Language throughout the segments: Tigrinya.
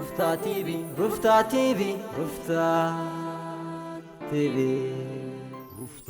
ሩፍታ ቲቪ፣ ሩፍታ ቲቪ፣ ሩፍታ ቲቪ። ሩፍታ።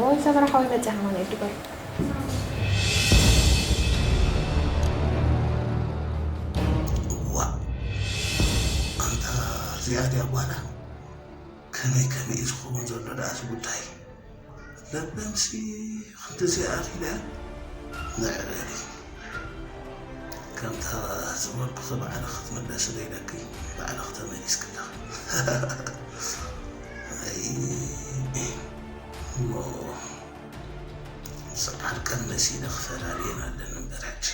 ኦይ፣ ሰመረ ሓወይ መጺኣ ከማን እየ ድበል። ዋ፣ ኣንታ እዚኣ ድያ ጓላ? ከመይ ከመይ እዩ ዝኸውን ዘሎ ደኣ እዚ ጉዳይ? ለበምሲ ክንድዚ ኣኺለ ንዕበሊ። ከምታ ዝበልኩኺ ባዕልኺ ክትምለስለይ ኢለኪ ባዕልኺ ተመሊስኪ ኣለኺ። ኣይ፣ እሞ ምስ ዓርቀን መሲለ ክፈላልየን ኣለኒ እምበር ሕጂ።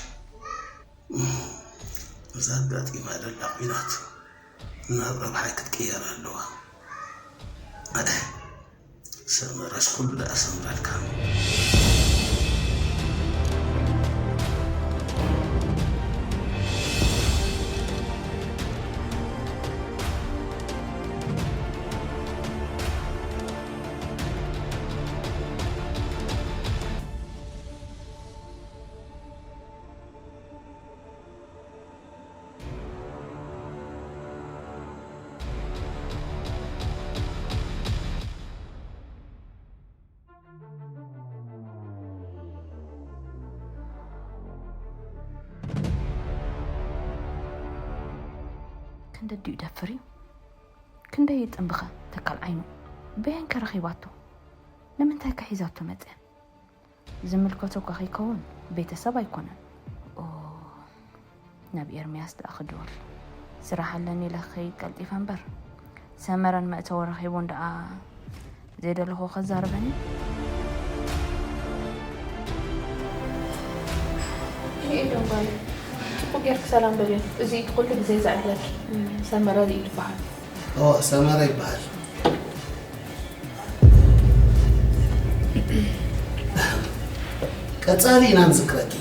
እዛ ኣጋጢማ ዘላ ኲናት ናብ ረብሓይ ክትቅየር ኣለዋ። ኣደ፣ ሰመረስ ኩሉ ደኣ ሰምረልካ። ክንደይ ድዩ ደፍር እዩ? ክንደይ ይጥንብኸ ተካል ዓይኑ? በየን ከ ረኺባቶ? ንምንታይ ከ ሒዛቶ መጸ? ዝምልከቶ እኳ ከይከውን ቤተሰብ ኣይኮነን። ኦ፣ ናብ ኤርምያስ ደኣ ክድወል። ስራሕ ኣለኒ ኢለ ክኸይድ ቀልጢፈ እምበር፣ ሰመረን መእተዊ ረኺቡን ደኣ ዘይደለኹ ከዛርበኒ። ኤዶ ጓል፣ ጽቡቕ ጌርኪ ሰላም በልዮ። እዚ እቲ ኩሉ ግዜ ዘዕልለኪ ሰመረ ድዩ ዝበሃል? ኦ፣ ሰመረ ይበሃል። ቀጻሊ ኢና ንዝክረኪ።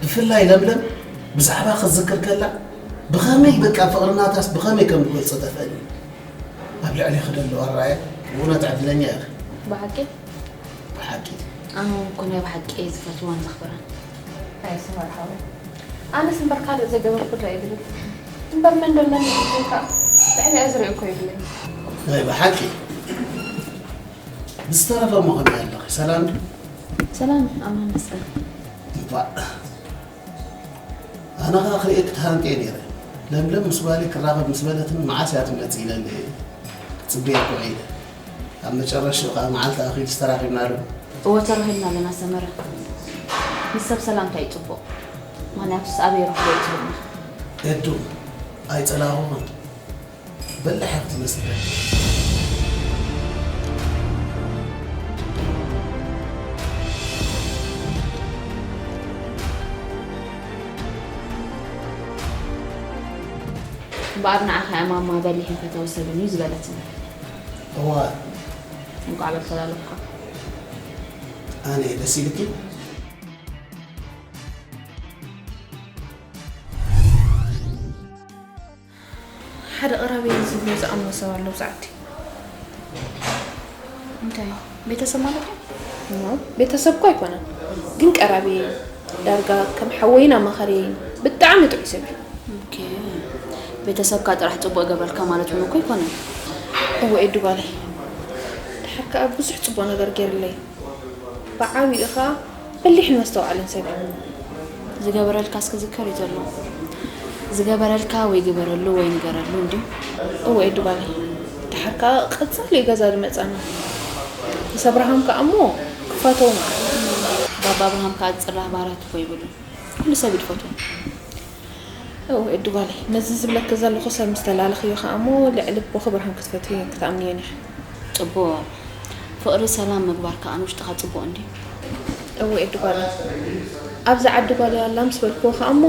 ብፍላይ ለምለም ብዛዕባ ክትዝክር ከላ ብኸመይ በቃ ፍቕርናታስ ብኸመይ ከም ዝገልጾ ጠፍአኒ። ኣብ ልዕሊኺ ደሎ ኣራየ ብእውነት ዕድለኛ ኢኺ። ብሓቂ? ብሓቂ። ኣነ እውን እኮ ናይ ብሓቂ እየ ዝፈትዋን ዘኽብራን። ኣይ ስመር ሓወይ፣ ኣነስ እምበር ካልእ ዘገበርኩላ ኣይብልን። እምበር መን ዶ መን ይብል ከኣ ልዕሊኣ ዝሪኦ እኮ የብለይን። ናይ ብሓቂ። ብዝተረፈ እሞ ከመይ ኣለኺ? ሰላም ድዩ? ሰላም፣ ኣማን ይመስገን። እንኳዕ። ኣነ ኸኣ ክርእየኪ ተሃንጥየ ነይረ። ለምለም ምስ ጓለይ ክራኸብ ምስ በለትኒ መዓስ እያ ትመጽእ ኢለ ክጽበየኪ ውዒለ። ኣብ መጨረሽትኡ ኸኣ መዓልቲ ኣኺሉስ ተራኺብና ዶ? እወ፣ ተራኺብና ኣለና ሰመረ። ምስ ሰብ ሰላምታ እዩ ጽቡቕ። ምኽንያቱስ ኣበይ ረኽቦ እዩ ትብልና። ኤዱ፣ ኣይጸላእኹኽን። በላሕ ኢኺ ትመስሊ። እምበኣር ንዓኻ እያ ማማ በሊሕን ፈታዊ ሰብን እዩ ዝበለትኒ። እዋ። እንቋዕ በል ተላለኹኻ። ኣነ ደስ ኢልኪ? ሓደ ቀራብየይ ዝብሎ ዝኣምኖ ሰብ ኣሎ ብዛዕባቲ። እንታይ? ቤተሰብ ማለት እዩ? እሞ ቤተሰብ እኮ ኣይኮነን፣ ግን ቀራብየይ፣ ዳርጋ ከም ሓወይን ኣማኻርየይን፣ ብጣዕሚ ጥዑይ ሰብ እዩ። ኦኬ። ቤተሰብካ ጥራሕ ጽቡቕ ገበርካ ማለት እውን እኮ ኣይኮነን። እወ ኤዱ ጓለይ፣ ድሓር ከኣ ብዙሕ ጽቡቕ ነገር ገይርለይ። ብዓቢኡ ኸኣ በሊሕን መስተውዓልን ሰብ እዩ። ዝገበረልካስ ክዝከር እዩ ዘለዎ። ዝገበረልካ ወይ ግበረሉ ወይ ንገረሉ እንድዩ። እወ ኤዱ ጓለይ፣ ደሓር ከኣ ቀጻሊ እዩ ገዛ ዝመጻና። ምስ ኣብርሃም ከኣ እሞ ክፋተው መዓት። ባባ ኣብርሃም ከኣ ዝጽላእ ባህርያት እኮ ይብሉን። ኩሉ ሰብ እዩ ዝፈትዎ። እው፣ ኤዱ ጓለይ፣ ነዚ ዝብለኪ ዘለኹ ሰብ ምስ ተላለኽዮ ኸኣ እሞ ልዕሊ ኣቦኺ ብርሃን ክትፈትውዮን ክትኣምንዮን ኢኺ። ጽቡቕ። ፍቕሪ ሰላም ምግባር ከኣ ንውሽጥኻ ጽቡቕ እንድዩ። እው፣ ኤዱ ጓለይ፣ ኣብዚ ዓዲ ጓለይ ኣላ ምስ በልክዎ ኸኣ እሞ፣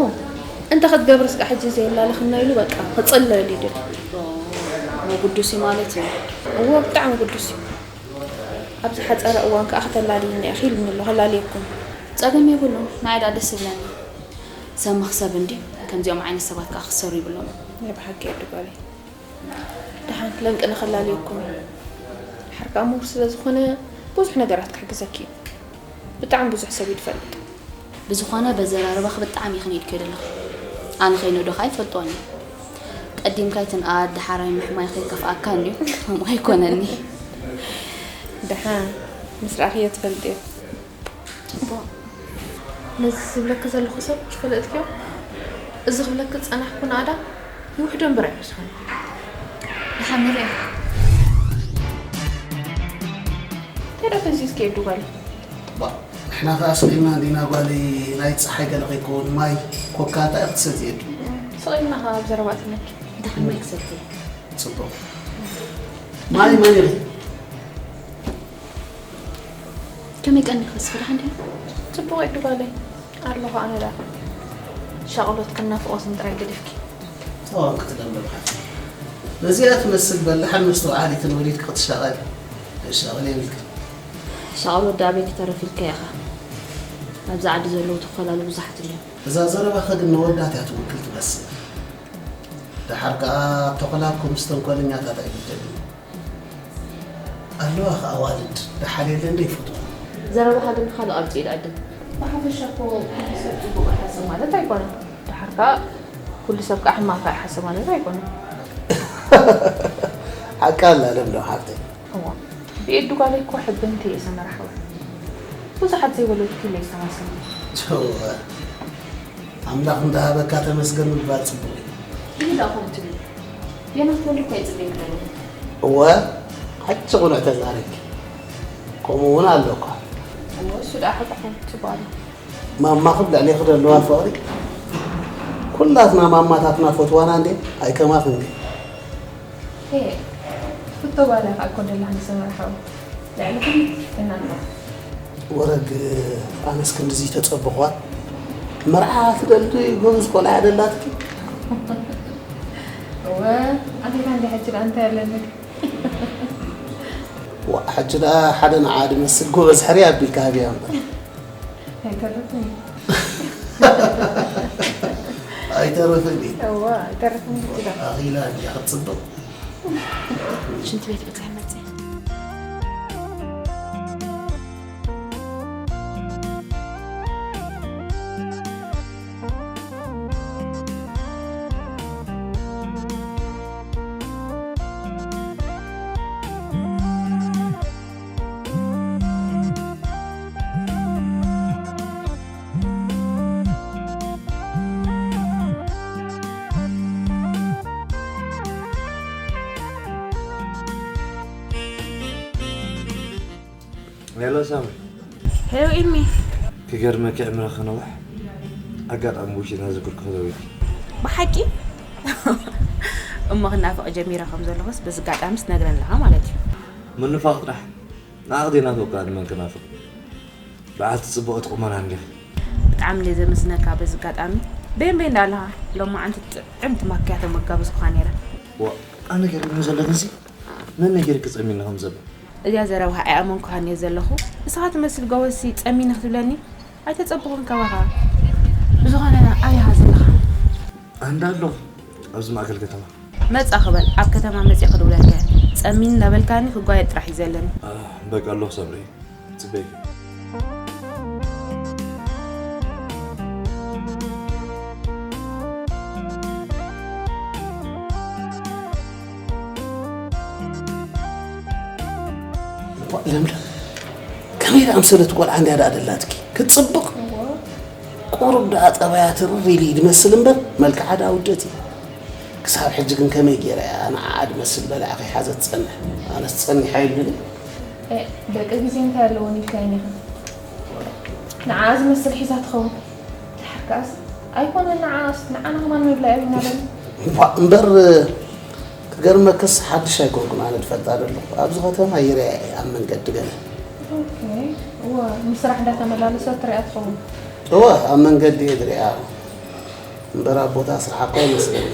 እንተ ክትገብርስ ከኣ ሕጂ ዘየላልኽና ኢሉ በቃ ክጽለል እዩ ድል። ኦ፣ ግዱስ እዩ ማለት እዩ። እዎ፣ ብጣዕሚ ግዱስ እዩ። ኣብ ዝሓጸረ እዋን ከኣ ከተላልይና ኢኺ ኢሉኒ ኣሎ፣ ከላልየኩም። ጸገም የብሉን፣ ንዓይ ደኣ ደስ ይብለኒ። ሰብ መኽሰብ እንድዩ፣ ከምዚኦም ዓይነት ሰባት ከኣ ክሰሩ ይብሎም። ናይ ብሓቂ ኤዱ ጓለይ። ደሓን ለንቅነ ከላልየኩም። ድሓር ከኣ ምሁር ስለ ዝኾነ ብዙሕ ነገራት ክሕግዘኪ እዩ። ብጣዕሚ ብዙሕ ሰብ እዩ ዝፈልጥ። ብዝኾነ በዘራርባኺ ብጣዕሚ ኢኺ ንኢድኪ ዘለኺ። ኣነ ከይነዶ ከኣ ይፈልጥወኒ። ቀዲምካ ኣይትንኣድ፣ ደሓር ኣይምሕማይ ከይከፍኣካ እንድዩ። ከምኡ ኣይኮነኒ። ደሓን ምስ ረኣኽዮ ትፈልጥዮ። ጽቡቕ። ነዚ ዝብለኪ ዘለኹ ሰብ ትፈልጥክዮ? እዚ ክብለኪ ዝጸናሕኩ ናእዳ ይውሕዶ እምበር ኣይወስኸን። ደሓን ንሪኦ። እንታይ ደኣ ፈዚዝኪ ኤዱ ጓለይ? ባ፣ ንሕና ከኣ ስቕ ኢልና እንዲና ጓለይ፣ ናይ ጸሓይ ገለ ከይከውን ማይ ኮካ እንታይ ክትሰትዪ ኤዱ? ስቕ ኢልና ከኣ ኣብ ዘረባ እትነኪ። ደሓን ማይ ክሰቲ። ጽቡቕ። ማይ መን ኢኺ? ከመይ ቀኒኺ እስኺ ደሓን ዲኺ? ጽቡቕ ኤዱ ጓለይ ኣለኹ ኣነ ደኣ። ሻቕሎትክን ናፍቖትን ጥራይ ገዲፍኪ። ተዋም ክትደምበብካ። ነዚኣ ትመስል በላሕን መስተውዓሊትን ወሊድኪ ክትሻቐሊ። ክሻቐል የብልክን። ሻቕሎት ደኣ ኣበይ ክተርፍ ኢልካ ኢኻ? ኣብዚ ዓዲ ዘለዉ ተኾላሉ ብዙሓት እዮም። እዛ ዘረባኺ ግን ንወዳት እያ ትውክል ትመስል። ደሓር ከኣ ተኾላ ከምዚ ተንኮለኛታት ኣይብደልን። ኣለዋ ኸኣ ኣዋልድ ደሓር የለን ዶ ይፈትዋ። ዘረባኻ ግን ካልእ ቅርጺ እዩ ዝዕድም። ብሓፈሻ እኮ ኩሉ ሰብ ጽቡቕ ይሓስብ ማለት ኣይኮነን። ደሓር ከኣ ኩሉ ሰብ ከኣ ሕማቕ ከኣ ይሓስብ ማለት ኣይኮነን። ሓቃ ኣላ ለምለም ሓፍተይ። እዋ፣ ብኤዱ ጓለይ እኮ ሕብንቲ እየ ሰመረ ሓወይ። ብዙሓት ዘይወለድኩ ኢለ ዝተማሰኒ። እወ፣ ኣምላኽ እንዳሃበካ ተመስገን ምባል ጽቡቕ እዩ። ይህ ደኣ ከምኡ ትብል። የናት ወልድ እኮ ይጽበየካ ኣለኹ። እወ፣ ሓቂ ቁኑዕ ተዛሪብኪ። ከምኡ እውን ኣሎ እኳ። እወ፣ እሱ ደኣ ሓቂ ኮይኑ ጽቡቕ ኣሎ። ማማ ክብ ልዕሌኺ ዘለዋ ፍቕሪ ኩላትና ማማታትና ፈትዋና እንዴ? ኣይከማኽን እንዴ? ሄ፣ ፍቶ ጓል እያ እኮ ደላኒ ሰመረ ሓወይ። ልዕሊ ኩሉ ትሕትና ኣለዋ። ወረግ ኣነስ ክንድዚ ተጸበኽዋ። መርዓ ትደሊ ጎበዝ ቆልዓ ደላትኪ። እወ፣ ኣንቴታ እንዲ ሕጂ ደኣ እንታይ ኣለኒ? ዋ፣ ሕጂ ደኣ ሓደ ንዓ ድመስል ጎበዝ ሕርያ ኣቢልካ ሃብያ እምበር። ኣይተርፍን እዩ። ኣይተረፈን እዩ። እዋ ኣይተርፍን እዩ። ኣኺላ እንዲያ ክትፅብቕ። ሽንቲ ቤት ብፅሕ መፅእ። ሄሎ ሳሚ። ሄሎ ኢልሚ። ክገርመኪ ዕምረ ከነውሕ ኣጋጣሚ ውሽና ዝጉር ክኽደው ኢልኪ። ብሓቂ እሞ ክናፍቕ ጀሚረ ከም ዘለኹስ በዚ ኣጋጣሚ ትነግረኒ ኣለኻ ማለት እዩ። ምንፋቕ ጥራሕ ንዓኽ ዘይናፍቕ ከኣ ንመን ክናፍቕ? በዓልቲ ጽቡቕቲ ቁመና እንዲኺ። ብጣዕሚ እየ ዘመስግነካ በዚ ኣጋጣሚ። በየን በየን ዳ ኣለኻ? ሎማዓንቲ ጥዕምቲ ማክያቶ መጋበዝኩኻ ነይረ። ዋ ኣነ ገሪሙ ዘለኽንሲ መን ነጊርኪ ጸሚኒ ከም ዘሎ? እዚኣ ዘረባኻ ኣይኣመንኩኻን እየ ዘለኹ። ንስኻ ትመስል ጎበዝሲ ጸሚኒ ክትብለኒ ኣይተጸበኹን ካባኻ። ብዝኾነ ኣበይ ኢኻ ዘለኻ? ኣንዳ ኣለኹ ኣብዚ ማእከል ከተማ። መጻ ክበል ኣብ ከተማ መጺአ ክድውለልካ እየ። ጸሚኒ እንዳበልካኒ ክጓየጥ ጥራሕ እዩ ዘለኒ። በቃ ኣለኹ ሳምሪ። ጽበይ። ለምለም ከመይ ደኣ ኣምሰለት ቆልዓ እንድያ ደኣ ደላትኪ ክትጽብቕ ቁሩብ ደኣ ጠባያ ትርር ኢሉ እዩ ዝመስል እምበር መልክዓ ደኣ ውደት እዩ ክሳብ ሕጂ ግን ከመይ ገይራ እያ ንዓኣ ዝመስል በላዒ ከይሓዘት ትጸንሕ ኣነስ ጸኒሓ ይብልን ደቂ ግዜ እንታይ ኣለዎን ኢልካየን ኢኻ ንዓኣ ዝመስል ሒዛ ትኸውን ደሓር ከኣስ ኣይኮነን ንዓኣስ ንዓና ከማን ምብላ እያ ኢልና በሉ እምበር ክገርመክስ ሓድሽ ኣይኮንኩን ኣነ ዝፈልጣ ዘለኹ ኣብዚ ከተማ ይርያ እየ ኣብ መንገዲ ገለ እወ ንስራሕ እንዳተመላለሰት ትሪኣ ትኸውን እወ ኣብ መንገዲ እየ ዝሪኣ እምበር ኣብ ቦታ ስራሕ እኮ ኣይመስለኒ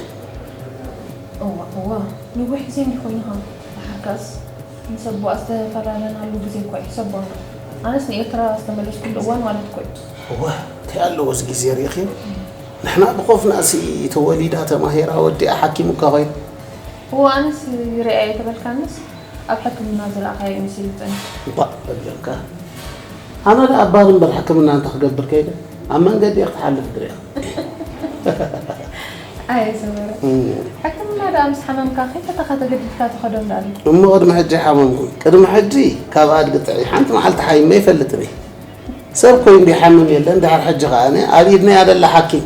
እዋ እዋ ንዊሕ ግዜ እንዲ ኮይንኻ ሓካስ ምስ ኣቦኣ ዝተፈላለናሉ ግዜ እኮ እዩ ሰብ ኣሎ ኣነስ ንኤርትራ ዝተመለስኩሉ እዋን ማለት እኮ እዩ እዋ እንታይ ኣለዎ እዚ ግዜ ሪኢኺ ንሕና ብኾፍናሲ ተወሊዳ ተማሂራ ወዲኣ ሓኪም እኳ ኮይኑ እዋ ኣነስ ይርኣየ ተበልካንስ ኣብ ሕክምና ዝረኣኻዮ እዩ መሲሉ ዝጸንሕ እባ በለካ ኣነ ደኣ ኣባል እምበር ሕክምና እንተ ክገብር ከይደ ኣብ መንገዲ እየ ክትሓልፍ ድሪኣ ኣየ ሰመረ ሕክምና ደኣ ምስ ሓመምካ ከይፈተኻ ተገዲድካ ትኸዶ እንዳሉ እሞ ቅድሚ ሕጂ ሓመምኩ ቅድሚ ሕጂ ካብ ኣድጊ ጥዒ ሓንቲ መዓልቲ ሓይመ ይፈልጥን እየ ሰብ ኮይኑ ይሓምም የለን ድሓር ሕጂ ከኣ ኣብ ኢድና እያ ደላ ሓኪም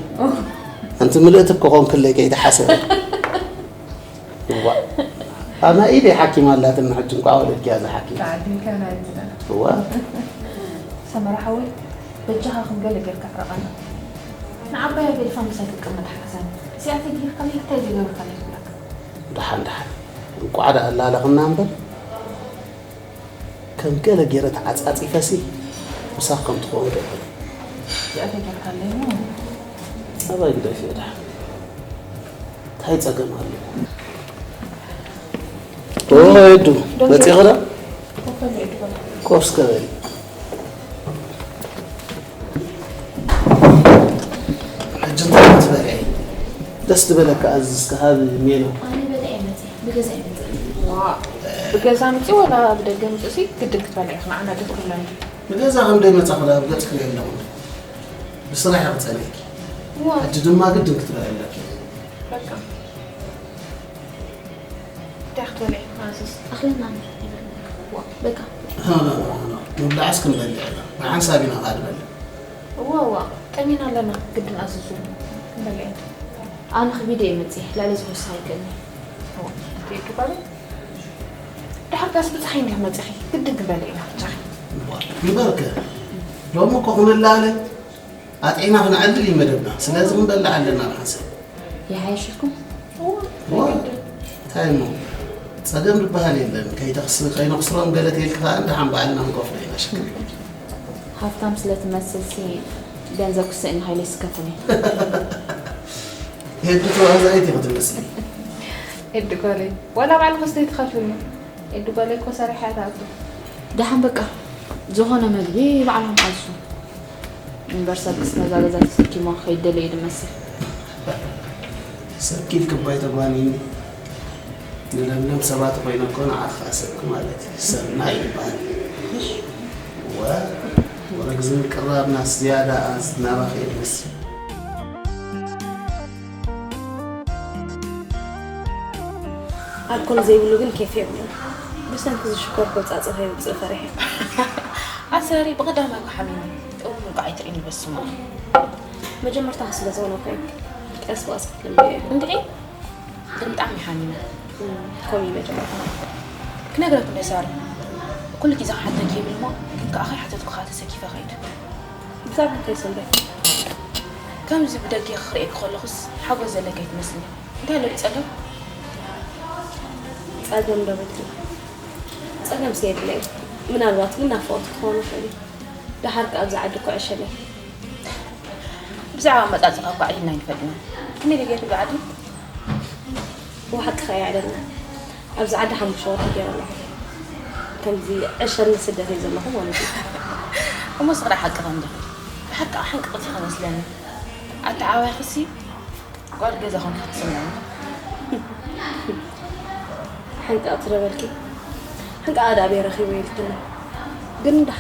ኣንቲ ምልእቲ እኮ ኮንክለይ ከይትሓሰበ እዋ ኣብ ናይ ኢደይ ሓኪም ኣላትኒ ሕጂ እንኳዕ ወለድኪያ እዛ ሓኪም ተዓዲልካ ናይ እዋ ሰመረ ሓወይ በጃኻ ከም ገለ ጌርካ ዕረቐና ንዓባያ ገዲፋ ምሳይ ክትቅመጥ ሓግዛኒ እዚኣ ተጊርካ እንታይ ዘይገበርካለይ ክብለካ ደሓን ደሓን እንቋዕ ደኣ ኣላለኽና እምበር ከም ገለ ገይረ ተዓጻጺፈሲ ምሳኽ ከም ትኸውን ገብር። እዚኣ ተጌርካለይ እሞ ኣባይ ግደፍዮ ደሓን። እንታይ ጸገም ኣለዎ? ኦ ኤዱ መጺኺ ዶ? ኮፍ እስከ በሊ። ሕጂ እንታይ ክትበልዒ? ደስ ዝበለካ ኣዝዝ እስከ ሃቢ ሜሉ። ኣነ በሊዐ እየ መፂአ። ብገዛ ይመፅእ። ዋእ ብገዛ ምፂ ዋላ ብደገ ምፅእሲ ግድን ክትበልዒ ኢኺ ንዓና ደስ ክብለና እዩ። ንገዛ ከም ደይመፃኹ ዳ ኣብ ገፅኪ ሪኦ ኣለኹ እንዶ ብስራሕ ኢኺ ፀኒሕኪ ዋእ ሕጂ ድማ ግድን ክትበልዒ ኣለኪ። በቃ እንታይ ክትበልዒ ኣዝዝ። ኣኽለና ይበል ዋእ በቃ ኖ ኖ ኖ ኖ ምብላዕስ ክንበልዕ ኢና ብሓንሳብ ኢና ኸዓ ንበልዕ። እዋ እዋ ጠሚና ኣለና ግድን ኣዝዙ ክንበልዕ ኢና። ኣነ ክቢደ እየ መፅየ ላለ ዝወስኻ ይክእልኒ። እዋ ኣንቲ ኤዱ ጓለይ ድሓር ካስ ብፅሓይ እንዲኺ መፂኺ ግድን ክንበልዕ ኢና ብቻኺ። እምበርከ ሎሚ እኮ ክንላለ ኣጥዒና ክነዕልል እዩ መደብና ስለዚ ክንበልዕ ኣለና ብሓንሳብ። ይሓይሽልኩም። እዋ እንታይ እሞ ጸገም ዝበሃል የለን ከይተኽስ ከይነኽስሮም ገለ ተይልካ ከኣ ደሓን ባዕልና ንከፍሎ ኢና ሽግር የለን። ሃፍታም ስለ ትመስልሲ ገንዘብ ክስእን ኢኻ ኢለ ይስከፍን እየ። ሄዱ ተዋዛኢት ኢኺ ትመስሊ። ኤዱ ጓለይ ዋላ ባዕልኽስ ዘይትኸፍልኒ። ኤዱ ጓለይ እኮ ሰሪሓ እያ ትኣቱ። ደሓን በቃ ዝኾነ መግቢ ባዕልኹም ሓዙ። እምበር ሰብክስ ነዛ ገዛ ተሰኪሞ ክኸይድ ደለየ ድመስል። ሰብ ኪድ ክባይ ተጓኒኒ። ንለምለም ሰባት ኮይነ እኮ ንዓኻ ሰብኪ ማለት እዩ። ሰብና ይበሃል። ወ-፣ ወረግ ዝምቅራብና ዝያዳ ኣዝ ናባኺ ድመስል። ኣልኮል ዘይብሉ ግን ኬፍ የብሉን። ብሰንኪ እዚ ሽኮር ከውጻጽእ ከይውጽእ ፈሪሐ። ኣሰሪ ብቐዳማይ እኮ ሓሚመ። እው ምንቋዕ ኣይትርእይኒ በስመ ኣብ። መጀመርታ ስለ ዝኾነ እኮ እዩ። ቀስ ብቐስ ክትልምድዮ እዩ። እንድዒ ግን ብጣዕሚ ሓሚመ። እም፣ ከምኡ እዩ መጀመርታ። ክነግረኪ እንደ ሳሪ፣ ኩሉ ግዜ ክሓተኪ ይብል እሞ ግን ከኣ ከይሓተትኩ ከኣ ተሰኪፈ ከይድ። ብዛዕባ እንታይ ሰንበት? ከምዚ ብደገ ክርእየኪ ከለኹስ ሓጎስ ዘለኪ ኣይትመስልኒ። እንታይ ኣሎ ድዩ ጸገም? ጸገም ዶ በልኪ? ጸገምሲ የብለይን። ምናልባት ግን ናፍቖት ክኸውን ይኽእል እዩ። ደሓር ከኣ ኣብዚ ዓዲ እኮ ዕሸለይ። ብዛዕባ ኣመጻጽኣ እኳ ኣዕሊልና ኣይንፈልጥን። ከመይ ጌርኪ ኣብዚ ዓዲ? ብሓቂ ከኣ ይዕለልና። ኣብዚ ዓዲ ሓሙሽተ ወርሒ ገይረ ኣለኹ። ከምዚ ዕሸል ንስደት እየ ዘለኹ ማለት እዩ። እሞ ስቕራ ሓቂ ከምዚ። ብሓቂ ሓንቅቕቲ ከመስለኒ። ኣተዓባቢኽሲ ጓል ገዛ ኮንኪ ክትስምዒ። ሕንቃ ትረበልኪ። ሕንቃ ኣዳ ኣበይ ረኺበ ኢልክኒ። ግን እንዳ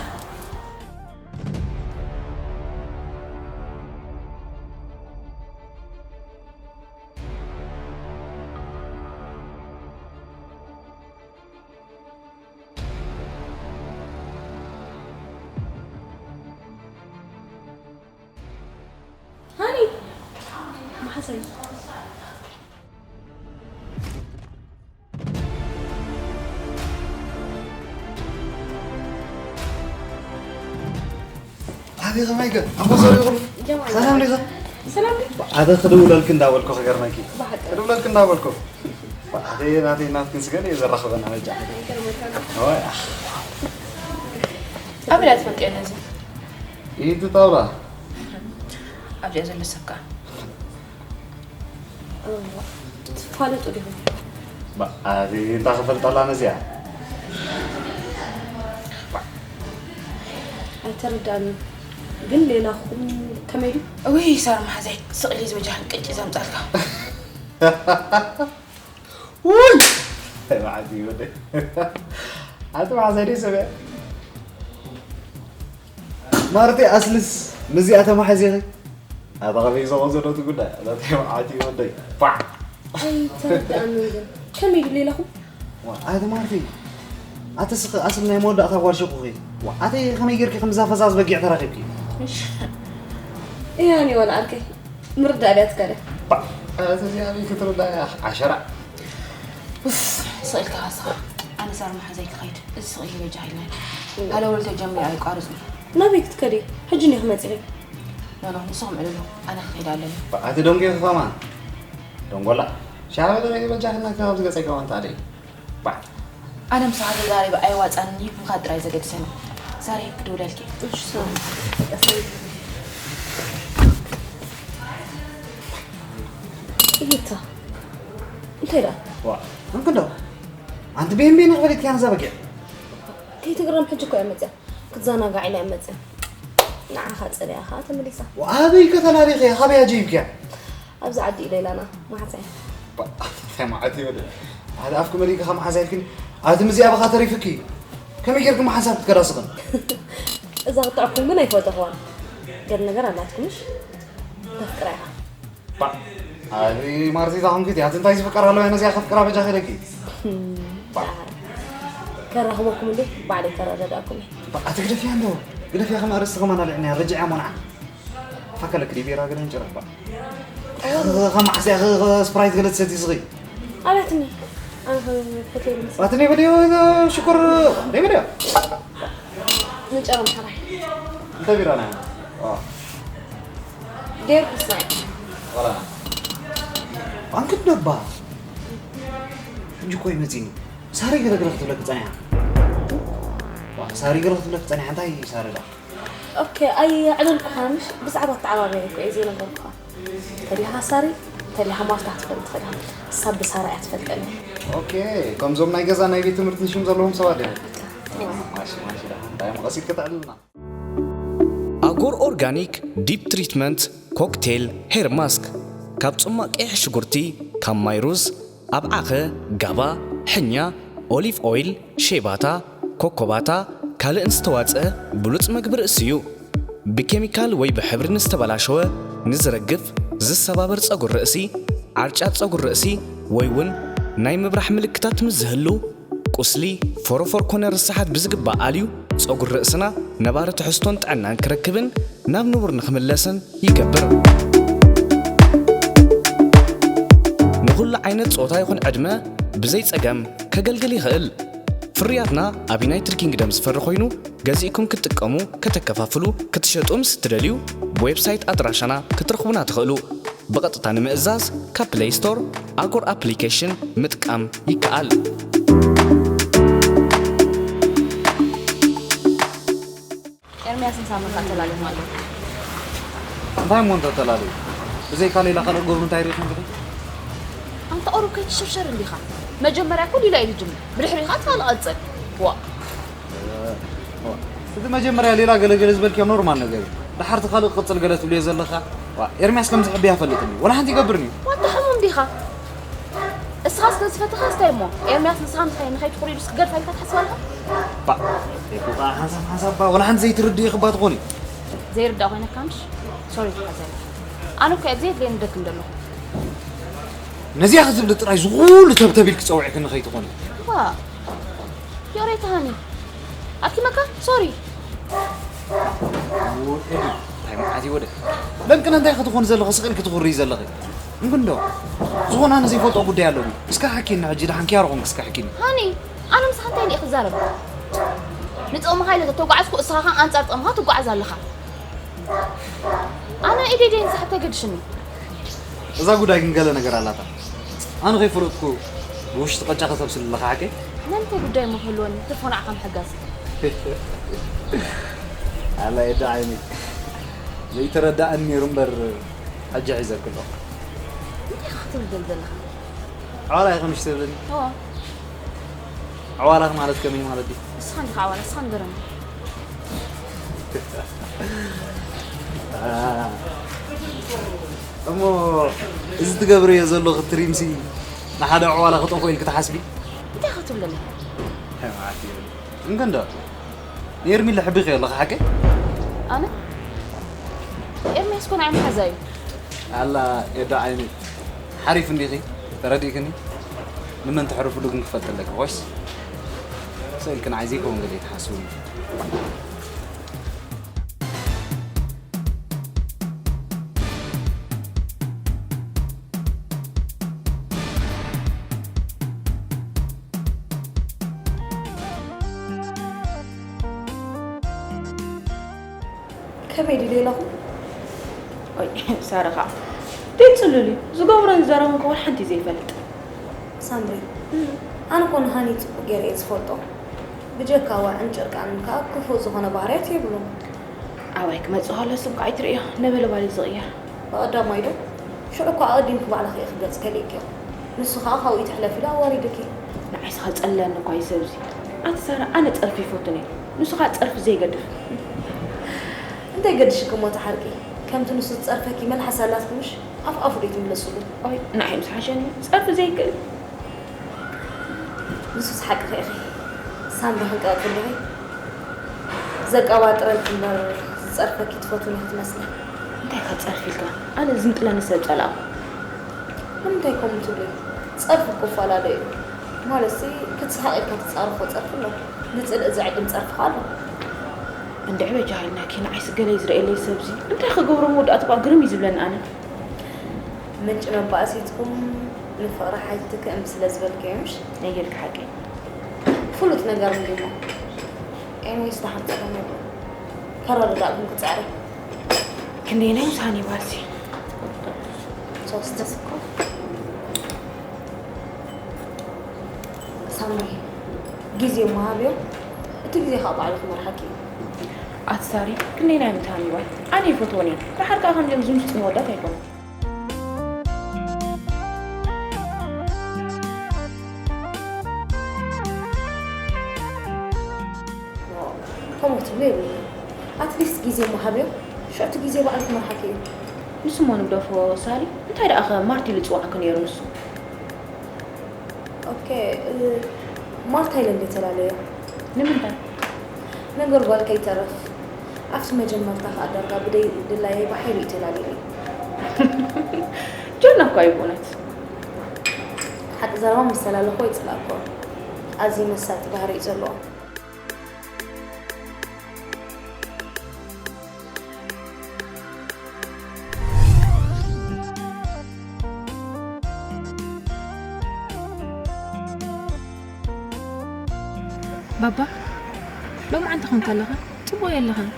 ሃኒ፣ መሓሰይ። ኣበይ ከማይ ከ? ኣቦ ሰሪቑ። ጀማል። ሰላም ዲኻ? ሰላም ዲኻ? ኣደ ክድውለልክ እንዳበልኩ ክገርመኪ። ብሓቂ። ክድውለልክ እንዳበልኩ። ኣደ ናተይ ናትክን ስገን እየ ዘራኽበና በጃ። ይገርመካ። ወይ፣ ኣበይ እያ ትፈልጥዮ ነዚ? ኢድ ጣውላ። ኣብዚኣ ዘሎ ሰብ ከኣ። እዋ፣ ትፋለጡ ዲኹም? ባ-፣ ኣዚ እንታይ ክፈልጠላ ነዚኣ? ኣይተረዳእን። ግን ሌላኹም ከመይ ድዩ? እውይ፣ ሳር መሓዛይ፣ ስቕ ኢሊ ዝበጃኽን ቅጭ ዘምጻልካ። ውይ! ኣይ፣ መዓት እዩ ወደይ። ኣቲ መሓዛይ ደይ ሰብያ። ማርቴ ኣስልስ ምስዚኣ ተማሓዚኺ? ኣታ ኸመይ ዘቐዘሎት ጉዳይ? ኣታ ተይ መዓት እዩ ወደይ። ፋዕ! ኣይተረዳእንን ግን። ከመይ ድሌለኹም? ዋ፣ ኣቲ ማርቴ፣ ኣቲ ስኺ ኣስሊ ናይ መወዳእታ ጓል ሸቁኺ። ዋ፣ ኣቲ ከመይ ጌርኪ ከምዛ ፈዛዝ በጊዕ ተራኺብኪ? እሺ። እያ፣ እኔ ወላ ዓርከይ። ምርዳእ ድያ ትካለ? ባ፣ ኣቲ እዚኣ ኣበይ ክትርዳእ እያ? ዓሸራ። ኡፍ፣ ስቕ ኢልካ ኻስኻ። ኣነ ሳር መሓዛይ ክኸይድ። እዚ ስቕ ኢሉ በጃ ኢልና። ሃለወል ተጀሚሩ ኣይቋርጽን። ናበይ ክትከዲ? ሕጂ እንዲኺ መጺኺ። ኖ፣ ኖ፣ ንስኹም ዕልሉ። ኣነ ክኸይድ ኣለኒ። ኣቲ ደንጎ ከማን። ደንጎላ። ሻበለ በጃ ክና ካብ ዝገጸ ከማን ታዲያ። ባ። ኣነ ምሳኻ ተዛሪበ ኣይዋጻንን'ዩ፣ ምኻድ ጥራይ ዘገድሰኒ። ዛሬ ክድውለልኪ። እሺ፣ ሰላም። እይታ። እንታይ ደኣ? ዋ፣ እንክዶ። ኣንቲ ቤን ቤን ክበለትኪ ኣነ እዛ በጊዕ። ከይትግረም ሕጂ እኮ እያ መጽያ። ክትዘናጋዕ ኢላ እያ መጽያ። ንዓኻ ጸሊኣ ኸኣ ተመሊሳ። ዋ፣ ኣበይ ከተላሊኺ? ካበይ ኣጀይብኪያ? ኣብዚ ዓዲ ኢለ ኢላና፣ መሓዛይ። ባ፣ እንታይ መዓት እዩ ወደ? ሓደ ኣፍኪ መሊእኪ ካብ መሓዛ ኢልክን፣ ኣቲ ምዚ ኣባኻ ተሪፍኪ። ከመይ ጌርኪ መሓንሳብ ክትከዳ ስኽን? እዛ ክትዕኩም ግን ኣይፈተኽዋን። ገለ ነገር ኣላትኩምሽ? ተፍቅራ ኢኻ። ባ፣ ኣቲ ማርቲታ ኹንኪ፣ ኣቲ እንታይ ዝፍቀር ኣለዋ ነዚኣ ከፍቅራ በጃ ከደኪ? ባ። ከራኽበኩም እንዴ? ባዕለይ ከረዳዳእኩም እየ። ባ፣ ኣቲ ግደፍያ እንዶ። ግደፍያ ከም ኣርእስቲ ከማን ኣልዕንያ፣ ረጅዕያ ሞንዓ። ፋከለ ክዲ ቢራ ገለ እንጭረባ። ከም ዓስያ ስፕራይት ገለ ትሰቲ ስኺ። ኣላትኒ። ኣነ ሆቴል ምስ ኣትኒ በልዮ ሽኮር ደይ በልዮ። ንጨረም ሓራይ። እንተ ቢራ ና። ዋ። ጌርኩስ ናይ። ዋላ። ኣንክት ነባ። ሕጂ እኮ ይመጺኒ። ሳሪ ገለ ገለ ክትብለክ ጸኒሓ። ዋ፣ ሳሪ ገለ ክትብለክ ጸኒሓ። እንታይ ሳሪ ዳ? ኦኬ፣ ኣይዕለልኩኻንሽ፣ ብዛዕባ ኣተዓባብያ እኮ እየ ዘይነገርኩኻ። ተሊኻ ሳሪ፣ ተሊኻ ማርታ ክትፈልጥ ትኽእል ኢኻ። ንሳ ብሳራ እያ ትፈልጠኒ። ኦኬ፣ ከምዞም ናይ ገዛ ናይ ቤት ትምህርቲ ሽም ዘለዎም ሰባት እዮም። ማሺ፣ ማሺ፣ ደሓን። እንታይ እሞ ቀስ ኢልካ ተዕልልና? ኣብ ጎር ኦርጋኒክ ዲፕ ትሪትመንት ኮክቴል ሄር ማስክ ካብ ጽማቕ ቀይሕ ሽጉርቲ፣ ካብ ማይ ሩዝ፣ ኣብ ዓኸ፣ ጋባ፣ ሕኛ፣ ኦሊቭ ኦይል፣ ሼባታ፣ ኮኮባታ፣ ካልእን ዝተዋጽአ ብሉጽ መግቢ ርእሲ እዩ። ብኬሚካል ወይ ብሕብሪ ንዝተበላሸወ፣ ንዝረግፍ፣ ዝሰባበር ጸጉሪ ርእሲ፣ ዓርጫት ጸጉሪ ርእሲ ወይ እውን ናይ ምብራሕ ምልክታት ምስ ዝህሉ፣ ቁስሊ፣ ፎሮፎር ኮነ ርሳሓት ብዝግባእ ኣልዩ፣ ጸጉሪ ርእስና ነባሪ ትሕዝቶን ጥዕናን ክረክብን ናብ ንቡር ንኽምለስን ይገብር። ንኹሉ ዓይነት ጾታ ይኹን ዕድመ ብዘይ ጸገም ከገልግል ይኽእል። ፍርያትና ኣብ ዩናይትድ ኪንግደም ዝፈሪ ኮይኑ፣ ገዚእኩም ክትጥቀሙ፣ ከተከፋፍሉ፣ ክትሸጡ ምስ እትደልዩ፣ ብዌብሳይት ኣድራሻና ክትረኽቡና ትኽእሉ። ብቐጥታ ንምእዛዝ ካብ ፕለይ ስቶር ኣጎር ኣፕሊኬሽን ምጥቃም ይከኣል። ኤርሚያስን ሳምን ከኣ ተላልዮም ኣለዉ። እንታይ እሞ እንተ ተላለዩ? ብዘይካ ሌላ ካልእ ገብሩ እንታይ ርኢኹም ኢኺ? ኣንታ ቁሩብ ከይትሽርሸር እንዲኻ። መጀመርያ እኮ ሊላ እዩ ዝጅምር፣ ብድሕሪኡ ከኣ ካልእ ቀጽል። ዋእ! እቲ መጀመርያ ሌላ ገለገለ ዝበልክዮ ኖርማል ነገር እዩ። ደሓር እቲ ካልእ ክቕጽል ገለ ትብልዮ ዘለኻ? ዋእ! ኤርሚያስ ከምዚ ሕቢ ኣይፈልጥን እዩ። ወላ ሓንቲ ይገብርኒ እዩ። ዋታ ሕሙም ዲኻ? እስኻ ስለ ዝፈተኻ ስታይ እሞ፣ ኤርምያስ ንስኻ ምሳይ ንኸይትኹሪ ኢሉስ ክገድፋ ኢልካ ትሓስብ ኣለኻ? ባእ፣ እኮ ከኣ ሓንሳብ ሓንሳብ ባ፣ ወላ ሓንቲ ዘይትርድኢ ክባ ትኾኒ። ዘይርዳእ ኮይነካ ምሽ? ሶሪ ኢልካ ዘላ። ኣነ እኮ ኣብዚ የድልየኒ ደክም ዘለኹ። ነዚኣ ክትብሊ ጥራይ ዝኹሉ ተብተብ ኢልኪ ጸዊዕክኒ ከይትኾኒ። ዋ፣ ዮሬታ ሃኒ። ኣኪመካ? ሶሪ። ው፣ ኤዱ፣ እንታይ መዓት እዩ ወደ? ለምቅነ እንታይ ክትኾኒ ዘለኺ ስቕ ኢልኪ ትኹሪ ዘለኺ? እንግንዶ፣ ዝኾነ ኣነ ዘይፈልጦ ጉዳይ ኣሎ ድዩ? እስከ ሓኪኒ ሕጂ፣ ደሓን ኪያሮ ኾንኪ እስከ ሓኪኒ። ሃኒ፣ ኣነ ምሳኻ እንታይ ኢለ ክዛረብ? ንጥቕምኻ ኢለ ተተጓዓዝኩ፣ እስኻ ኸኣ ኣንጻር ጥቕምኻ ትጓዓዝ ኣለኻ። ኣነ ኢደይ ደይ ንሳሕ ተገድሽኒ። እዛ ጉዳይ ግን ገለ ነገር ኣላታ። ኣነ ከይፈለጥኩ ብውሽጢ ቀጫ ከተብስል ኣለኻ ሓቀይ? ናይ ምንታይ ጉዳይ እሞ ክህልወኒ፣ ትርፎ ንዓኻ ምሕጋዝ። ኣላ ኤዳ ዓይኒ። ዘይተረዳእኒ ነይሩ እምበር፣ ሕጂ ሒዘኪ ኣለኹ። እንታይ ኢኻ ክትብል ደል ዘለኻ? ዕዋላ ኢኺ ምሽ ትብልኒ? እዎ። ዕዋላ ማለት ከመይ ማለት እዩ? ንስኻ እንዲኻ ዕዋላ፣ ንስኻ ንገረኒ። እሞ እዚ ትገብርዮ ዘለኺ ትሪምሲ ንሓደ ዕዋላ ክጠፍኦ ኢልኪ ትሓስቢ? እንታይ ኢኻ ክትብል ዘለኻ? እንታይ ማለት እዩ? እንከንዶ ንኤርሚለ ሕቢኺዮ ኣለኺ ሓቀይ? ኣነ? ኤርሚያስ እኮ ንዓይ መሓዛ እዩ። ኣላ ኤዳ ዓይኒ፣ ሓሪፍ እንዲኺ፣ ተረዲእክኒ? ንመን ተሕርፍሉ ግን ክፈልጥ ኣለኪ፣ ወይስ ስእልኪ ንዓይ ዘይከውን ገለ ይትሓስብኒ? ከመይ ድልየ ኣለኹ? ኦይ፣ ሳራ ኸዓ ደይ ጽሉል እዩ። ዝገብሮን ዝዛረቦን ከ ወላ ሓንቲ ዘይፈልጥ። ሳምሪ፣ ኣነ እኮ ንሃኒ ጽቡቕ ገይረ እየ ዝፈልጦ። ብጀካ ዋዕን ጭርቃንን ከኣ ክፉእ ዝኾነ ባህርያት የብሉን። ኣባይ ክመጽእ ከሎ ስም ከኣ ኣይትርእዮ፣ ነበልባል እዩ ዝቕየር። ብቐዳማይ ዶ? ሽዑ እኮ ኣቐዲምኪ ባዕልኺ ኢኺ ገጽ ከሊእክዮ። ንሱ ከኣ ካብኡ ይትሕለፍ ኢሉ ኣዋሪዱኪ። ንዓይ ስኻ ጸለኒ እኳ እዩ ሰብዚ። ኣቲ ሳራ፣ ኣነ ጸርፊ ይፈቱን እየ። ንሱ ከኣ ጸርፊ ዘይገድፍ። እንታይ ገድሽኪ እሞ እቲ ሓቂ? ከምቲ ንሱ ዝጸርፈኪ መልሓስ ኣላትኪ ምሽ? ኣፍ ኣፉ ዶ ትምለስሉ? ኦይ፣ ንዓይ ምስ ሓሸኒ ጸርፊ ዘይክእል። ንሱስ ሓቅኺ ኢኺ። ሳምሪ ክንቀቕቲ ኣለኺ። ዘቀባጥረልኪ እምበር ዝጸርፈኪ ትፈትውኒ ክትመስሊ። እንታይ ካብ ጸርፊ ኢልካ? ኣነ ዝምጥለኒ ሰብ ጸላእኩ። ንምንታይ ከምኡ ትብሊ? ጸርፊ እኮ እፈላለዩ እዩ። ማለትሲ፣ ክትስሓቕ ኢልካ ትጻረፎ ጸርፊ ኣሎ። ንጽልኢ ዝዕድም ጸርፊ ከኣ ኣሎ። እንድዒ በጃኻ ኢልናኪ፣ ንዓይስ ገለ እዩ ዝርእየለይ ሰብዚ። እንታይ ክገብሮ መወዳእቱ እኳ ግርም እዩ ዝብለኒ ኣነ። ምንጪ መባእሲትኩም ንፍቕሪ ሓይልቲ ክእም ስለ ዝበልክዮ ምሽ? ነየልካ ሓቂ። ፍሉጥ ነገር እንድዩ እሞ። ኤኒዌይስ፣ ደሓን ጸገም የብሉን። ከረዳድኣኩም ክጽዕር እየ። ክንደየናይ ምስ ሃኒባልሲ? ሶስት። ሳምሪ፣ ግዜ እሞ ሃብዮ። እቲ ግዜ ከኣ ባዕሉ ክመርሓኪ እዩ። ኣቲ ሳሪ፣ ክንደየናይ ምስ ሃኒባል? ኣነ ይፈትወን እየ። ደሓር ከኣ ከምዚኦም ዝምስጡ መወዳት ኣይኮኑን። ከምኡ ትብሎ የብሉን። ኣትሊስት ግዜ እሞ ሃብዮ። ሽዑ እቲ ግዜ ባዕሉ ክመርሓኪ እዩ። ንሱ እሞ ንግደፎ ሳሪ። እንታይ ደኣ ኸ ማርቲ ኢሉ ዝፅዋዕኪ ነይሩ ንሱ? ኦኬ፣ እ፣ ማርታ ኢለ እንደ ተላለዮ። ንምንታይ? ነገር ጓል ከይተረፍ ኣብቲ መጀመርታ ከዓ ዳርጋ ብደይ ድላየ ብሓይሉ እዩ ተላልዩኒ። ጀና እኳ እዩ ብእውነት። ሓቂ ዘረባ ምስ ተላለኹ ይፅላእኮ። ኣዝዩ መሳጢ ባህሪ እዩ ዘለዎ። ባባ፣ ሎማዓንቲ ኾንካ ኣለኻ? ጽቡቕ የለኻን።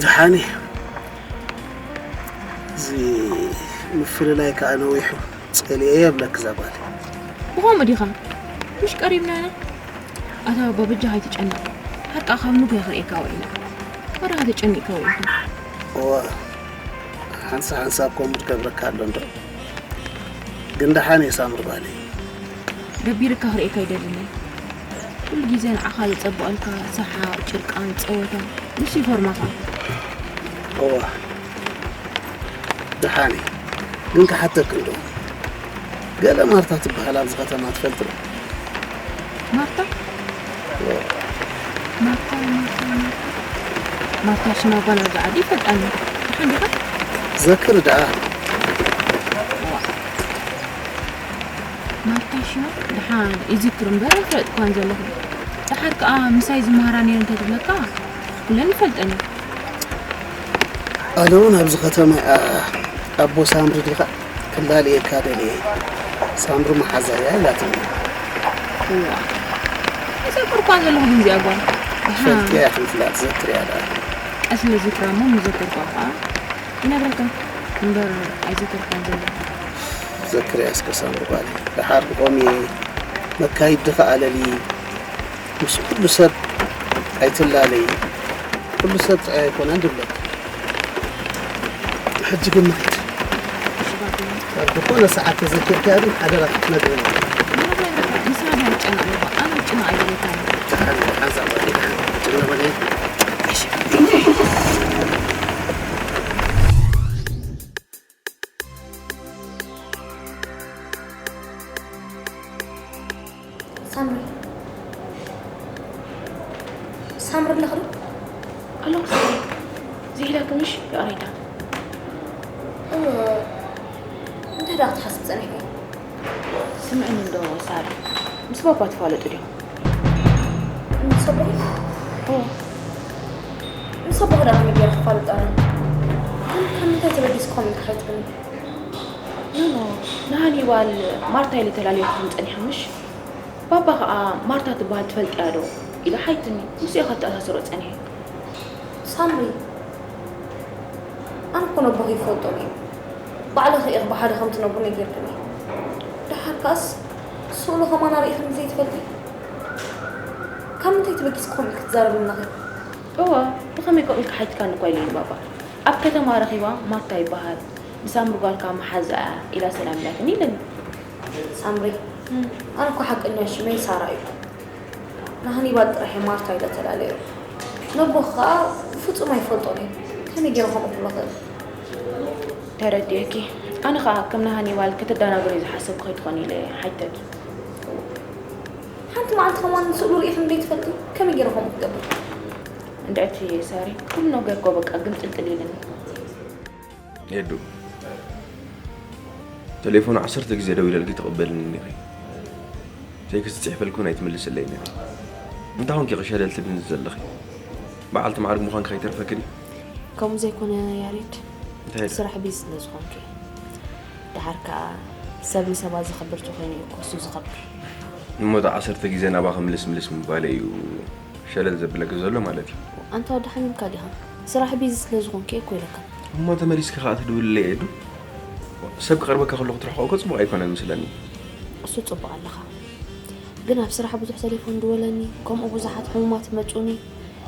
ደሓን እየ። እዚ ምፍልላይ ከዓ ነዊሑ ጸሊኤ የብለክ እዛ ጓል። ብኸምኡ ዲኻ? ምሽ ቀሪብናና? ኣታ ባባ በጃኻ ኣይትጨነቕ። ሓቃ ካብ ንጉ ክርእየካ ውዒለ። ወረኻ ተጨኒቕካ ውዒልካ። እወ፣ ሓንሳ ሓንሳ እኮ ሙድ ገብረካ ኣሎ እንዶ። ግን ደሓን እየ ሳምሪ ጓለይ። ደቢርካ ክርእየካ ኣይደልን እየ። ኩሉ ግዜ ንዓኻ ዘጸብቐልካ ሰሓቕ፣ ጭርቃን፣ ጸወታ፣ ንሱ እዩ ፎርማኻ። እወ፣ ደሓን እየ። ግን ክሓተክ እንዶ፣ ገለ ማርታ ትበሃል ኣብዚ ከተማ ትፈልጥ ዶ? ማርታ? ማርታ፣ ማርታ፣ ማርታ። ማርታ ሽማ ጓል ኣብዚ ዓዲ ይፈልጣኒ። ደሓን ዲኻ? ዘክር ደኣ። ማርታ ሽማ ደሓን ይዝክር እምበር ኣይፈለጥኳን ዘለኹ። ደሓር ከኣ ምሳይ ዝመሃራ ነይረን እንተትብለካ ኩለን ይፈልጠን እዩ። ኣነ እውን ኣብዚ ከተማ እያ። ኣቦ ሳምሪ ዲኻ ክላልየካ ደልየ። ሳምሪ መሓዛ እያ ኢላትኒ። እዋ ይዘክርኳን ዘለኹ ግን እዚኣ ጓል። ደሓን ፈልጥያ ኢኺ ምፍላጥ ዘክርያ ደኣ። ኣስለ ዝክራ እሞ ምዘከርኳ ከኣ ይነግረካ እምበር ኣይዘከርኳን ዘለኹ። ዘክርያ እስከ ሳምሪ ጓለይ። ደሓር ብቆሚ መካይድ ኸኣ ለሊ ምስ ኩሉ ሰብ ኣይትላለይ። ኩሉ ሰብ ጥራይ ኣይኮነን ድብለኪ። ሕጂ ግን ንኺድ። ኣብ ዝኾነ ሰዓት ተዘኪርካያ ግን ሓደራ ክትነግርኒ። ንሳ ድያ ትጨነቕ ኣለዋ። ኣነ ክጭነቕ ኣይደለካን። ደሓን፣ ደሓን ዛዕባ ደይ፣ ደሓን። ጭነ በለይ። ሳምሪ፣ ሳምሪ ኣለኺ ዶ? ኣለኹ ሳሪ። ዘይኢላኪ ምሽ ይቕሬታ። እወ፣ እንታይ ደኣ ክትሓስብ ጸኒሕኪ? ስምዕኒ እንዶ ሳሪ፣ ምስ ባባ ትፋለጡ ዲኹም? ምስ ኣቦኺ? ኦ፣ ምስ ኣቦኺ ደኣ ከመይ ገይረ ክፋለጥ ኣነ? ግን ካብ ምንታይ ተበጊስኪ ከምኡ ኢልኪ ሓይትብልኒ? ኖ፣ ኖ፣ ንሃኒባል ማርታ ኢለ ተላልየኩም ጸኒሐ ምሽ? ባባ ኸኣ ማርታ ትበሃል ትፈልጥያ ዶ? ኢሉ ሓይትኒ። ምስኡ እየ ከተኣሳስሮ ጸኒሐ። ሳምሪ፣ ኣነ እኮ ነቦኺ ይፈልጦ ነይሩ። ባዕልኺ ኢኺ ብሓደ ከም ትነብሩ ነጊርክኒ። ደሓር ከኣስ ስእሉ ከማን ኣርኢኽኒ ዘይትፈልጢ? ካብ ምንታይ ተበጊስኪ ከምኡ ኢልኪ ትዛረቢ ኣለኺ? እወ፣ ብኸመይ ከምኡ ኢልካ ሓቲትካኒ እኳ ኢለኒ ባባ። ኣብ ከተማ ረኺባ ማርታ ይበሃል፣ ንሳምሪ ጓልካ መሓዛ እያ ኢላ ሰላም ኢላትኒ ኢለኒ። ሳምሪ፣ ኣነ እኮ ሓቀኛ ሽመይ ሳራ እዩ። ንሃኒባል ጥራሕ እየ ማርታ ኢለ ተላለዮ። ነቦኺ ከኣ ብፍጹም ኣይፈልጦን እየ። ከመይ ገይረ ከምኡ ክብሎ ክእል? ተረዲኤኪ። ኣነ ከኣ ከም ንሃኒባል ከተደናግርዮ ዝሓሰብኪ ከይትኾኒ ኢለ ሓቲተኪ። ሓንቲ መዓልቲ ከማን ስእሉ ርኢኺ እንዶ ትፈልጢ? ከመይ ገይረ ከምኡ ክገብር? እንድዕቲ ሳሪ፣ ኩሉ ነገር እኮ በቃ ግምጥልጥል ኢሉኒ። ኤዱ፣ ቴሌፎን ዓሰርተ ግዜ ደዊለልኪ ትቕበልኒ ዲኺ? ቴክስት ጽሒፈልኪ እውን ኣይትምልስለይን ኢኺ። እንታይ ኾንኪ ኢኺ ሸለል ትብልኒ ዘለኺ? በዓልቲ ማዕርግ ምዃንኪ ከይተርፈኪ ድዩ? ከምኡ ዘይኮነ ያሬድ፣ እንታይ? ስራሕ ቢዚ ስለ ዝኾንኪ። ደሓር ከኣ ሰብ ንሰባት ዘኽብር ተኾይኑ እዩ እኮ እሱ ዘኽብር። እሞ እታ ዓሰርተ ግዜ ናባኺ ምልስ ምልስ ምባለይ እዩ ሸለል ዘብለኪ ዘሎ ማለት እዩ። ኣንታ ወዲ ሓሚምካ ዲኻ? ስራሕ ቢዚ ስለ ዝኾንኪ እኮ ኢለካ። እሞ ተመሊስኪ ከኣ ትድውልለይ ኤዱ? ሰብ ክቐርበካ ከሎ ክትርሕቆ እኮ ጽቡቕ ኣይኮነን ምስለኒ። እሱ ጽቡቕ ኣለኻ። ግን ኣብ ስራሕ ብዙሕ ቴሌፎን ድወለኒ፣ ከምኡ ብዙሓት ሕሙማት ይመጹኒ።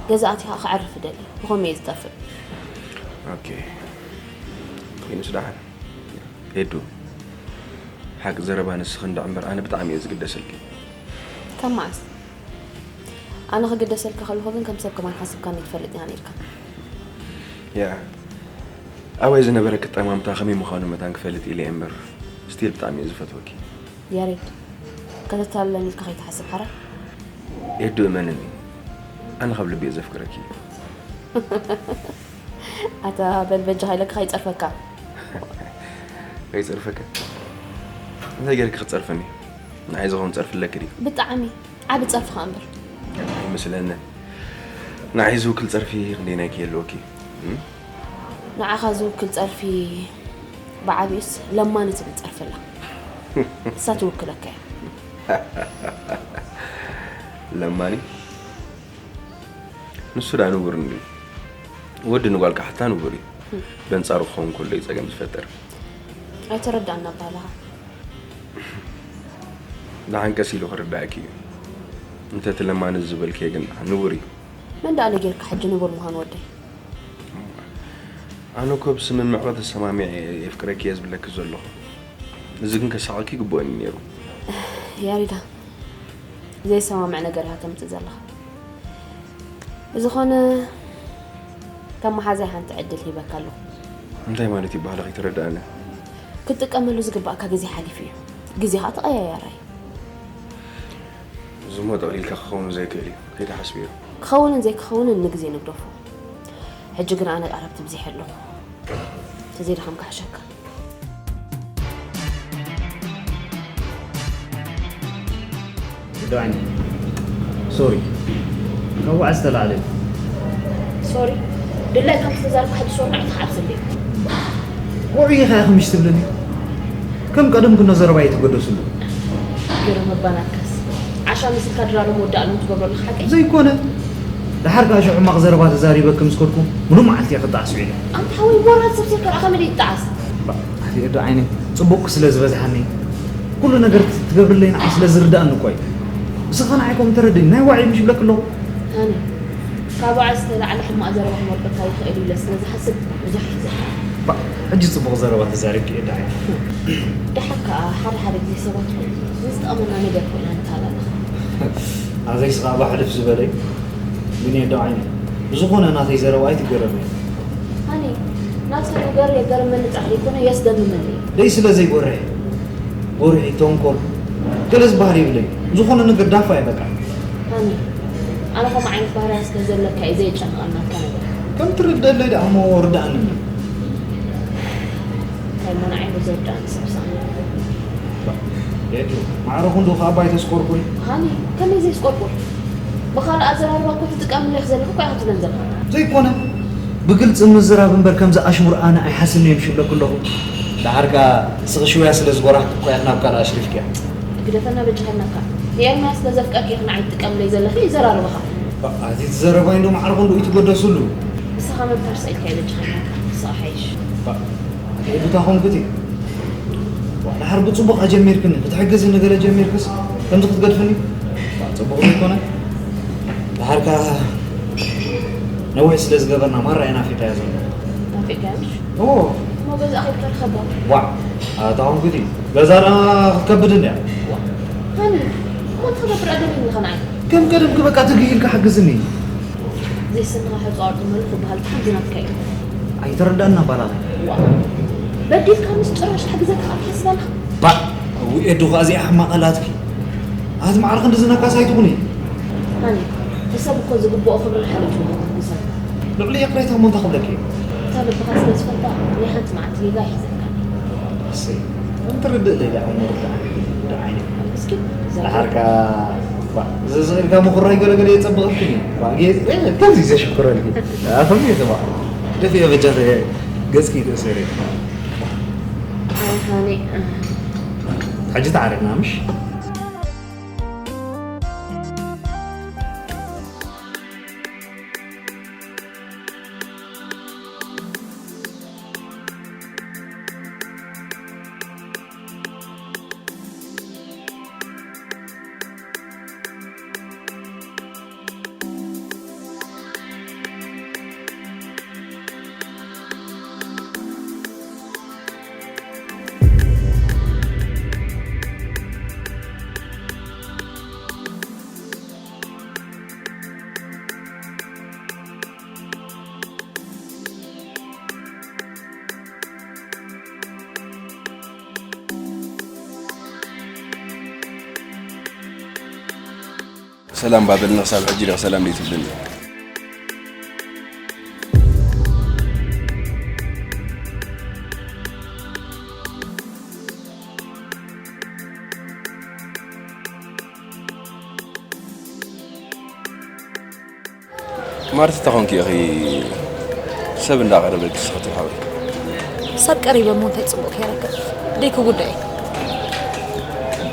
ገዛ ኣቲኻ ከዕርፍ እደሊ። ብኸመይ እየ ዝጠፍእ? ኦኬ። ኮይኑስ ደሓን። ኤዱ፣ ሓቂ ዘረባ ንስኺ እንድዒ እምበር ኣነ ብጣዕሚ እየ ዝግደሰልኪ። ካብ መዓስ? ኣነ ክግደሰልካ ከለኹ ግን ከም ሰብ ከማን ሓስብካኒ ትፈልጥ ኢኻ ነይርካ። ያ ኣባይ ዝነበረ ክጠማምታ ከመይ ምዃኑ መታን ክፈልጥ ኢለ እየ እምበር፣ ስቲል ብጣዕሚ እየ ዝፈትወኪ። ያሬድ፣ ከተታልለኒ ኢልካ ከይትሓስብ ሓራ። ኤዱ እመንኒ፣ ኣነ ካብ ልቢ እየ ዘፍቅረኪ። ኣታ በል በጃኻ ኢለካ ከይጸርፈካ። ከይጸርፈካ? እንታይ ገይርኪ ክትጸርፈኒ? ንዓይ ዝኸውን ጸርፊ ኣለኪ ድዩ? ብጣዕሚ ዓቢ ጸርፊ ከኣ እምበር። ኣይመስለንን። ንዓይ ዝውክል ጸርፊ ክንደይ ናይኪ የለወኪ? እም? ንዓኻ ዝውክል ጸርፊ ብዓቢኡስ ለማኒ ትብል ጸርፊ ኣላ። እሳ ትውክለካ እያ። ለማኒ? ንሱ ደኣ ንቡር እንድዩ። ወዲ ንጓል ክሓታ ንቡር እዩ። በንጻሩ ክኸውን ከሎ እዩ ጸገም ዝፈጥር። ኣይተረዳእና ኣባህላኻ። ደሓን ቀስ ኢሉ ክርዳእኪ እዩ። እንተ እቲ ለማኒ ዝበልክዮ ግን ንቡር እዩ። መን ደኣ ነጊርካ ሕጂ ንቡር ምዃኑ ወደይ? ኣነ እኮ ብስምምዕ ተሰማሚዐ እየ የፍቅረኪ እየ ዝብለኪ ዘለኹ። እዚ ግን ከሳቐኪ ይግብኦኒ ነይሩ። ያሬዳ፣ ዘይሰማምዕ ነገር ኢኻ ተምጽእ ዘለኻ። ብዝኾነ፣ ከም መሓዛይ ሓንቲ ዕድል ሂበካ ኣለኹ። እንታይ ማለት እዩ ባህሊ ከይተረድኣኒ? ክትጥቀመሉ ዝግባእካ ግዜ ሓሊፉ እዩ። ግዜ ኸኣ ተቐያያራይ። እዚ እሞ ጠቕሊልካ ክኸውን ዘይክእል እዩ። ከይትሓስብዮ። ክኸውንን ዘይክኸውንን ንግዜ ንግደፎ። ሕጂ ግን ኣነ ቃረብ ትብዚሐ ኣለኹ። ተዘይደኸምካ ሕሸካ። ዳኒ ሶሪ፣ ካብ ዋዕዝ ተላዕለ። ሶሪ፣ ድላይካ ምስ ተዛረብካ ሕጂ ሶሪ ንዓይ ትሓብሰለይ። ውዑይ ኢኻ ኢኺ ምሽ ትብለኒ? ከም ቀደም ኩኖ ዘረባ ኣይትገደስሉ። ግርም እባ ናትካስ። ዓሻ መሲልካ ድራር መወዳእሎም ትገብሮ ኣለኻ ሓቀይ? ዘይኮነ። ደሓር ከኣ ሽዑ ሕማቕ ዘረባ ተዛሪበኪ ምስ ከድኩ፣ ምሉእ መዓልቲ እየ ክጠዓስ ውዒለ። ኣንታ ሓወይ፣ ሞራል ሰብ ሴርካ ደኣ ከመይ ኢሉ ይጠዓስ? ኣቲ ኤዶ ዓይነይ፣ ጽቡቕኪ ስለ ዝበዝሓኒ፣ ኩሉ ነገር ትገብርለይ ንዓይ ስለ ዝርድኣኒ እኮ እዩ። ንስኻ ንዓይ ከምኡ ተረድእኒ፣ ናይ ዋዒ ምሽ ይብለኪ ኣለኹ። ሃኒ፣ ካብ ዋዒ ዝተላዕለ ሕማቕ ዘረባ ክመርቀካ ይኽእል እዩ ኢለ ስለ ዝሓስብ ብዙሕ ይሕዘካ። ባእ፣ ሕጂ ጽቡቕ ዘረባ ተዛሪብኪ ኤዶ ዓይነይ። ደሓር ከኣ ሓደ ሓደ ግዜ ሰባት ኮይና ንዝጠቕመና ነገር ኮይና ንተሃላለኽ። ኣዘይስ ከኣ ባሕልፍ ዝበለ እዩ። ግን ኤዶ ዓይነይ፣ ብዝኾነ ናተይ ዘረባ ኣይትገረሚ። ሃኒ፣ ናትካ ነገር የገርመኒ ጥራሕ ዘይኮነ የስደምመኒ እዩ። ደይ ስለ ዘይጎርሕ፣ ጎርሒ፣ ተንኮል፣ ገለ ዝበሃል የብለይ። ዝኾነ ነገር ዳፋ እየ በቃ። ሃኒ፣ ኣነ ከምኡ ዓይነት ባህርያት ስለ ዘለካ እዩ ዘየጨንቐኒ ናትካ ነገር። ከም ትርደለይ ደኣ እሞ ርድኣኒ እምበር። እንታይ እሞ ንዓይ እሞ ዘርድኣኒ ሰብ ሳእኒ። ኤዱ፣ ማዕረ ክንድኡ ከኣ እባ ኣይተስቆርቁሪ። ሃኒ፣ ከመይ ዘየስቆርቁር? ብኻልእ ኣዘራርባ እኮ ትጥቀምሉ ኢኺ ዘለኺ እኮ ኢኻ ትብለን ዘለኻ። ዘይኮነ፣ ብግልጺ ምዝራብ እምበር ከምዚ ኣሽሙር ኣነ ኣይሓስብን እየ ምሽ እብለኪ ኣለኹ። ደሓር ከኣ ንስኺ ሽውያ ስለ ዝጎራሕኪ እኮ ኢኺ ናብ ካልእ ኣሽሪፍክያ። ግደፈና በጃኻ ኢልናካ። ንኤርምያስ ስለ ዘፍቀርኪ ኢኺ ንዓይ ትጥቀምለይ ዘለኺ እዩ ዘራርባኻ። ኣቲ እቲ ዘረባይ እንዶ ማዕረ ክንድኡ ኣይትገደስሉ። ንስኻ መምተርሳ ኢልካ እዩ በጃኻ ኢልናካ። ንስኻ ሓይሽ። ኣቲ ኤዱ ታይ ኮንኪ እቲ? ዋእ፣ ደሓር ብጽቡቕ ኣጀሚርክኒ፣ ክትሕግዝኒ ገለ ጀሚርክስ ከምዚ ክትገድፍኒ? ዋእ፣ ጽቡቕ ዘይኮነ። ደሓር ከኣ ነዊሕ ስለ ዝገበርና ማራ እየ ናፊቐያ ዘለኹ። ናፊቕካያ ምሽ? እዎ። እሞ ገዛኣ ከይድካ ርኸባ። ዋእ፣ ኣታ ኮንኪ እቲ ገዛ ደኣ ክትከብድ እንድያ። ዋእ፣ ሃኒ፣ እሞ እንታይ ትገብር ኣደልየኒ ኢኻ ንዓይ? ከም ቀደምኪ በቃ ትግሂ ኢልካ ሓግዝኒ። ዘይስንኻ ሕጻ ወርቂ መልኹ በሃል ተሓምዚ ናትካ እዩ። ኣይተረዳእና ባላኺ። ዋእ፣ በዲልካንስ ጭራሽ ክሕግዘካ ከኣ ትሓስብ ኣለኻ? ባእ፣ እው ኤዱ ከኣ እዚኣ ሕማቕ ኣላትኪ። ኣቲ ማዕረ ክንድዚ ነካስ ኣይትኹኒ። ሃኒ፣ ንሰብ እኮ ዝግብኦ ክብርን ሓልዮትን እኮ ክትግዞ። ልዕሊ ይቕሬታ እሞ እንታይ ክብለኪ እየ? እታ ልብኻ ስለ ዝፈልጣ ናይ ሓንቲ መዓልቲ ጌጋ ኣይሕዘልካን። እሰይ፣ እንተ ርድእ ለይላ እሞ ርድእ ዓይኒ፣ ርድእ ዓይኒ። እስኪ ዘርግሕ። ደሓር ከኣ፣ ባ፣ እዚ ስቕ ኢልካ ምኹራይ ገለ ገለ የጸብቐልኪ እዩ። ባ፣ ጌ-፣ እ፣ ከምዚ ዘሽክረልኪ። ኣኸም እየ ተባዕ። ደፊአ በጃኺ ገጽኪ ይትእሰር እየ። ኣይ፣ ሃኒ፣ እ። ሕጂ ተዓሪቕና ምሽ? ሰላም ባበልና ክሳብ ሕጂ ዲኻ ሰላም ዘይትብለኒ? ማርቲ ተኾንኪ ኢኺ ሰብ እንዳቐረበልኪ ዝኸትል ሓወይ። ሰብ ቀሪበ እሞ እንታይ ፅቡቕ ከይረክብ ደይኩ ጉዳይ።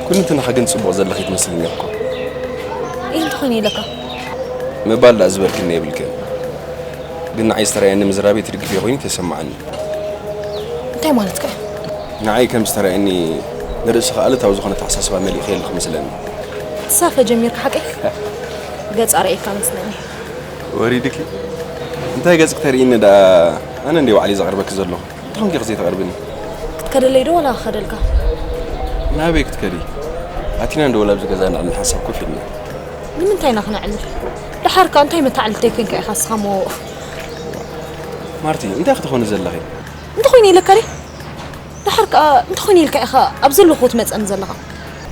ኩልንትናኺ ግን ፅቡቕ ዘለኺ ትመስልኒ እኮ። ይህ እንተኾይነ ኢለካ ምባል ዳኣ ዝበልክኒ የብልክን። ግን ንዓይ ዝተረኣየኒ ምዝራብ ትድግፍዮ ኮይኑ ተሰማዓኒ። እንታይ ማለትካ እዩ? ንዓይ ከም ዝተረኣየኒ ንርእስኺ ኣሉታዊ ዝኾነ ተሓሳስባ መሊእኺ ኣለኺ መስለኒ። ትሳፈ ጀሚርካ ሓቀይ ገጻ ርእየካ መስለኒ። ወሪድኪ እንታይ ገጽ ክተርእይኒ ደኣ? ኣነ እንደ ባዕለይ ዘቕርበኪ ዘለኹ እንተኾንኪ ዘይተቕርብኒ። ክትከደለይ ዶ ዋላ ክኸደልካ? ናበይ ክትከዲ? ኣቲና እንደ ወላ ኣብዚ ገዛ ንዕልል ሓሳብ ኮፍ ኢልና። ንምንታይ ኢና ክነዕልል? ደሓር ከኣ እንታይ መታዕልልተይ ኮንካ ኢኻ ንስኻ እሞ? ማርቲ እንታይ ክትኾኒ ዘለኺ? እንተኾይነ ኢለካ ዲ? ደሓር ከኣ እንተኾይነ ኢልካ ኢኻ ኣብ ዘለኹ ክትመጸኒ ዘለኻ።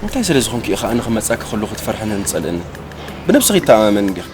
እንታይ ስለ ዝኾንኪ ኢኻ ኣነ ክመጻኪ ከለኹ ትፈርሕንን ትጸልእንን? ብነብስኺ ይተኣማመን እንዲኺ።